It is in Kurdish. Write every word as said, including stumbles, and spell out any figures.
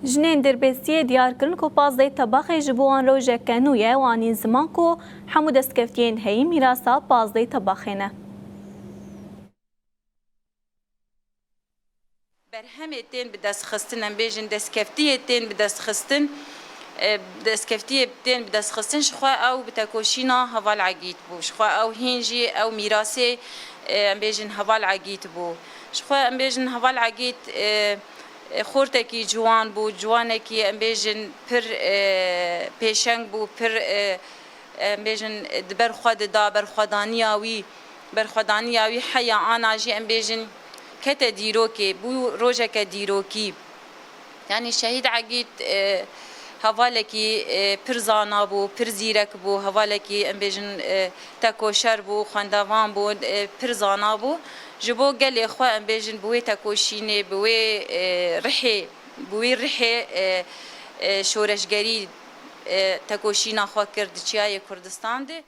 Jinên Dirbêsiyê diyar kirin ku pazdehê Tebaxê ji bo wan rojeke nû ye û anîn ziman ku hemû destkeftiyên heyî mîrasa pazdehê Tebaxê ne. Berhemê tên bi destxistin, em bêjin destkeftiyê tên bi destxistin, e, destkeftiyê tên bi destxistin, ji xwe ew bi tekoşîna Heval Egît bû. Ji xwe ew hîn jî ew mîrasê, e, em bêjin Heval Egît bû. Ji xwe em bêjin Heval Egît, e, e, xortekî ciwan bû, ciwanekî em bêjin pir, e, pêşeng bû, pir, e, em bêjin di ber xwe dida, berxwedaniya wî, berxwedaniya wî heya ana jî em bêjin kete dîrokê, bû rojeke dîrokî. Yanî Şehîd Egît, e, hevalekî, e, pir zana bû, pir zîrek bû, hevalekî em bêjin, e, tekoşer bû, xwendevan bû, e, pir zana bû. Ji bo gelê xwe em bêjin bi wê tekoşînê, bi wê, e, rihê, bi wê rihê, e, e, şoreşgerî, e, tekoşîna xwe kir di Çiyayê Kurdistan de.